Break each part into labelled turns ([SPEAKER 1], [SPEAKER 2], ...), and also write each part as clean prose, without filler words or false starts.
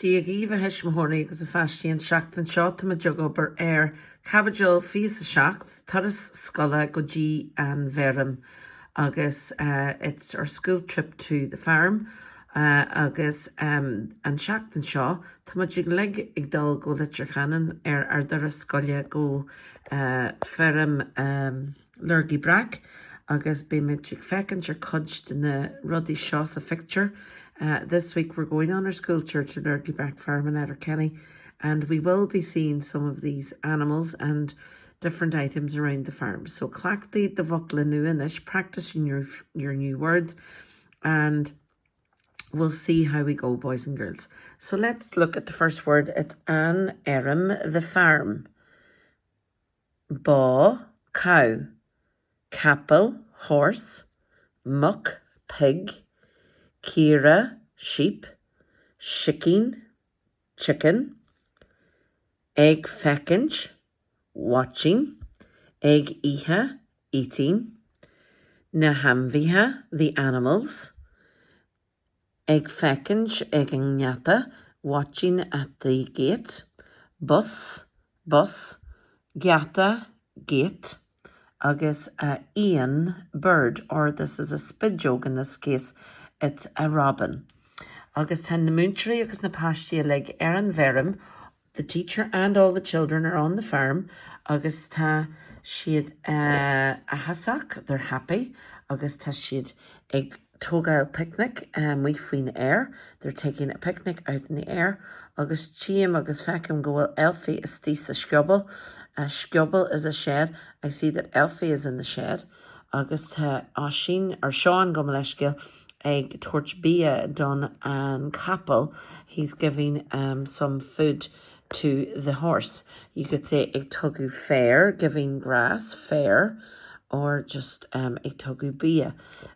[SPEAKER 1] Dia dhaoibh a thuismitheoirí agus a pháistí an tseachtain seo táimid ag obair ar Chaibidil 27, Turas Scoile go dtí an bhFeirm agus it's our school trip to the farm agus an tseachtain seo táimid uilig ag dul go Leitir Ceanainn ar ár dturas scoile go feirm Lurgaí Breac agus beimid ag féachaint ar cuid de na rudaí seo sa phictiúr. This week we're going on our school tour to Lurgaí Breac Farm in Letterkenny and we will be seeing some of these animals and different items around the farm. So cleachtaigh do bhfocla nua anois, practice your, your new words and we'll see how we go boys and girls. So let's look at the first word. It's an fheirm, the farm. Ba, cow, capall, horse, muc, pig, caora, sheep, sicín, chicken, ag féachaint, watching, ag ithe, eating, na hainmhithe, the animals, Ag féachaint ag an ngeata, watching at the gate, bus, bus, geata, gate, agus éan, bird, or this is a spideog in this case, it's a robin. Agus tá na múinteoirí agus na páistí uilig ar an bhfeirm The teacher and all the children are on the farm agus tá siad áthasach, they're happy, agus tá siad ag tógáil picnic amuigh faoin aer, they're taking a picnic out in the air, agus tchím agus feicim go bhfuil Elfie istigh sa scioból, a scioból is a shed, I see that Elfie is in the shed, agus tá Oisín, or Seán gabh mo leithscéal, ag tabhairt bia don an capall, he's giving some food to the horse. You could say ag tugadh féar, giving grass, féar, or just ag tugadh bia.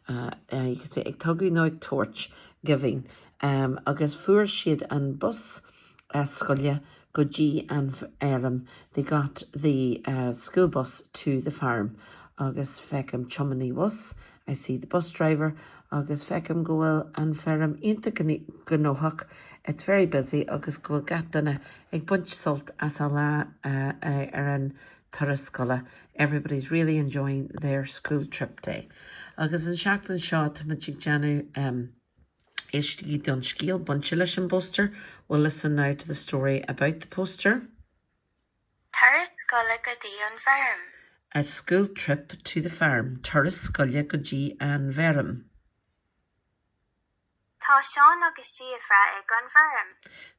[SPEAKER 1] You could say ag tugadh nó ag tabhairt, giving. Agus fuair siad an bus scoile go dtí an fheirm, they got the school bus to the farm. Agus feicim tiománaí bhus, I see the bus driver, agus feicim go bhfuil an feirm iontach gnóthach, it's very busy, agus go bhfuil gach duine ag baint sult as a lá ar an turas scoile, everybody's really enjoying their school trip day. Agus an seachtain seo táimid ag déanamh. Éistigí don scéal bainte leis an bpóstaer, we'll listen now to the story about the poster.
[SPEAKER 2] Turas scoile go dtí an bhfeirm.
[SPEAKER 1] A school trip to the farm, turas scoile go dtí an bhfeirm.
[SPEAKER 2] Tá Seán agus Síofra ag an bhfeirm.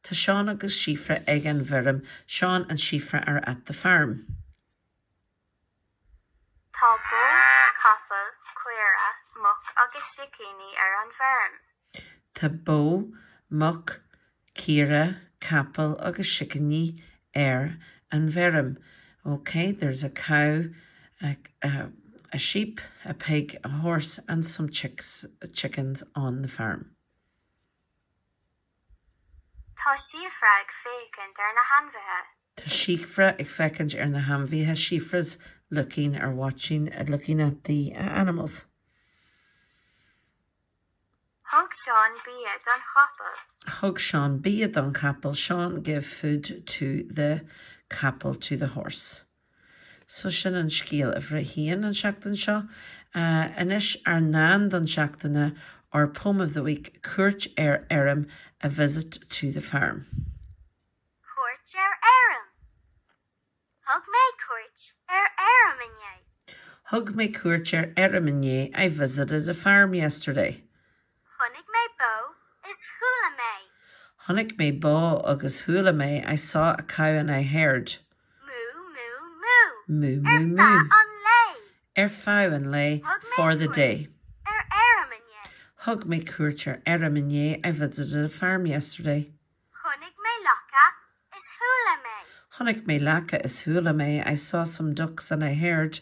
[SPEAKER 1] Tá Seán agus Síofra ag an bhfeirm, Seán and Síofra are at the farm.
[SPEAKER 2] Tá bó, capall, caora, muc agus sicíní ar an bhfeirm.
[SPEAKER 1] Tá bó, muc, caora, capall agus sicíní ar an bhfeirm. Ok, there's a cow, a, a, a sheep, a pig, a horse and some chicks, chickens on the farm.
[SPEAKER 2] Tá Síofra ag féachaint ar na hainmhithe.
[SPEAKER 1] Tá Síofra ag féachaint ar na hainmhithe Síofra's looking or watching, looking at the animals.
[SPEAKER 2] Thug Seán bia don chapall.
[SPEAKER 1] Thug Seán bia don chapall Seán gave food to the capall, to the horse. So sin an scéal uimhir a haon an seachtain seo. Anois ár ndán don seachtaine, our poem of the week, Cuairt ar Fheirm, A Visit to the Farm.
[SPEAKER 2] Cuairt ar fheirm. Thug mé cuairt ar fheirm inné.
[SPEAKER 1] Thug mé cuairt ar fheirm inné, I visited a farm yesterday.
[SPEAKER 2] Chonaic mé bó is chuala mé.
[SPEAKER 1] Chonaic mé bó agus chuala mé, I saw a cow and I heard.
[SPEAKER 2] Mú, mú, mú.
[SPEAKER 1] Mú, mú,
[SPEAKER 2] Ar
[SPEAKER 1] mú.
[SPEAKER 2] feadh an lae.
[SPEAKER 1] Ar feadh an lae,
[SPEAKER 2] Thug mé
[SPEAKER 1] for the
[SPEAKER 2] cuairt
[SPEAKER 1] day.
[SPEAKER 2] ar fheirm inné.
[SPEAKER 1] Thug mé cuairt ar fheirm inné, I visited a farm yesterday.
[SPEAKER 2] Chonaic mé lacha is chuala mé.
[SPEAKER 1] Chonaic mé lacha is chuala mé, I saw some ducks and I heard.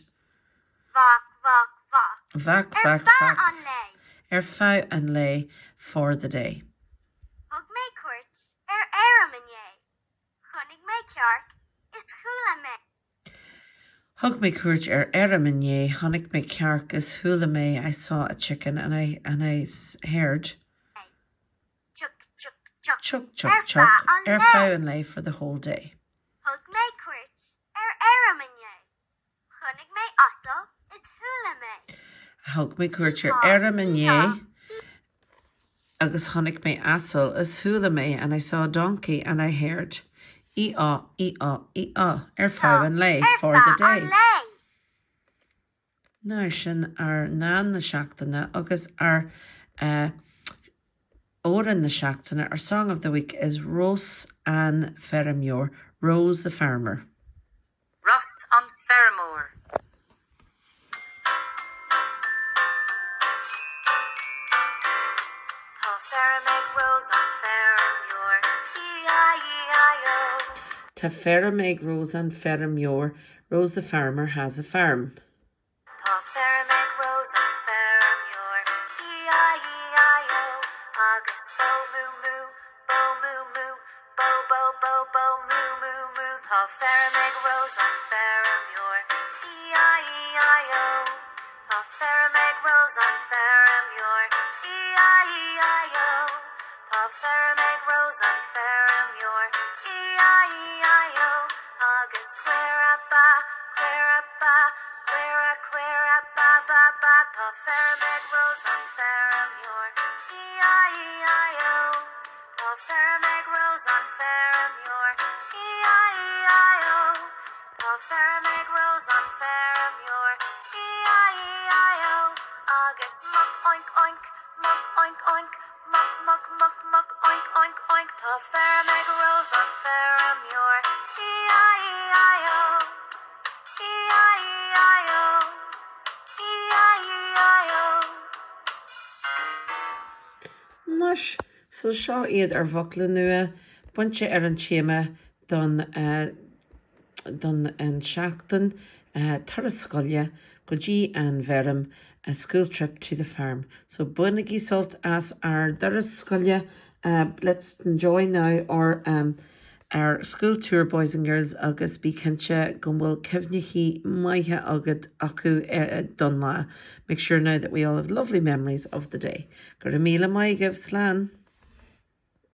[SPEAKER 2] Bhac, bhac, bhac.
[SPEAKER 1] Bhac,
[SPEAKER 2] Ar
[SPEAKER 1] bhac,
[SPEAKER 2] feadh
[SPEAKER 1] bhac.
[SPEAKER 2] an lae.
[SPEAKER 1] Ar feadh an lae, for the day.
[SPEAKER 2] Thug mé cuairt ar fheirm inné. Chonaic mé cearc is chuala mé.
[SPEAKER 1] Thug mé cuairt ar fheirm inné, chonaic mé cearc is chuala mé, I saw a chicken and I, and I heard.
[SPEAKER 2] Chuc, chuc, chuc.
[SPEAKER 1] Chuck,
[SPEAKER 2] ar
[SPEAKER 1] chuck, chuck
[SPEAKER 2] feadh an
[SPEAKER 1] ar
[SPEAKER 2] lae.
[SPEAKER 1] feadh an lae for the whole day.
[SPEAKER 2] Thug mé cuairt ar fheirm inné. Chonaic mé asal is chuala mé.
[SPEAKER 1] Thug mé cuairt ar fheirm inné agus chonaic mé asal is chuala mé and I saw a donkey and I heard í-á, í-á, í-á ar feadh an lae,
[SPEAKER 2] Ar
[SPEAKER 1] for the
[SPEAKER 2] feadh
[SPEAKER 1] day.
[SPEAKER 2] an lae.
[SPEAKER 1] Now sin ár ndán na seachtaine agus ár amhrán na seachtaine, our song of the week is Rós an Feirmeoir, Rose the Farmer.
[SPEAKER 3] Ros an Feirmeoir. Tá feirm ag Rose an Feirmeoir, E-I-E-I-O.
[SPEAKER 1] Tá feirm ag Rose an Feirmeoir, Rose the farmer has a farm.
[SPEAKER 3] Tá feirm ag Rose an Feirmeoir, E-I-E-I-O, agus bó mú mú, bó mú mú, bó bó bó bó mú mú mú. Tá feirm ag Rose an Feirmeoir, E-I-E-I-O. Tá feirm ag Rose an Feirmeoir, E-I-E-I-O. Tá feirm ag Rose an Feirmeoir, E-I-E-I-O, agus caora ba, caora ba, caora, caora ba ba ba. Tá feirm ag Rose an Feirmeoir, E-I-E-I-O. Tá feirm ag Rose an Feirmeoir, E-I-E-I-O. Tá feirm ag Rose an Feirmeoir, E-I-E-I-O, agus muc oink oink, muc oink oink, muc muc muc muc oink oink oink. Tá feirm ag Rose an Feirmeoir, E-I-E-I-O, E-I-E-I-O, E-I-E-I-O.
[SPEAKER 1] Anois, so seo iad ár bhfocla nua, bunaithe ar an téama don don an seachtain, turas scoile go dtí an bhfeirm, a school trip to the farm. So bainigí sult as ár dturas scoile, let's enjoy now our our school tour boys and girls agus bí cinnte go bhfuil cuimhneachaí maithe agat acu don lá. Make sure now that we all have lovely memories of the day. Go raibh míle maith agaibh, slán!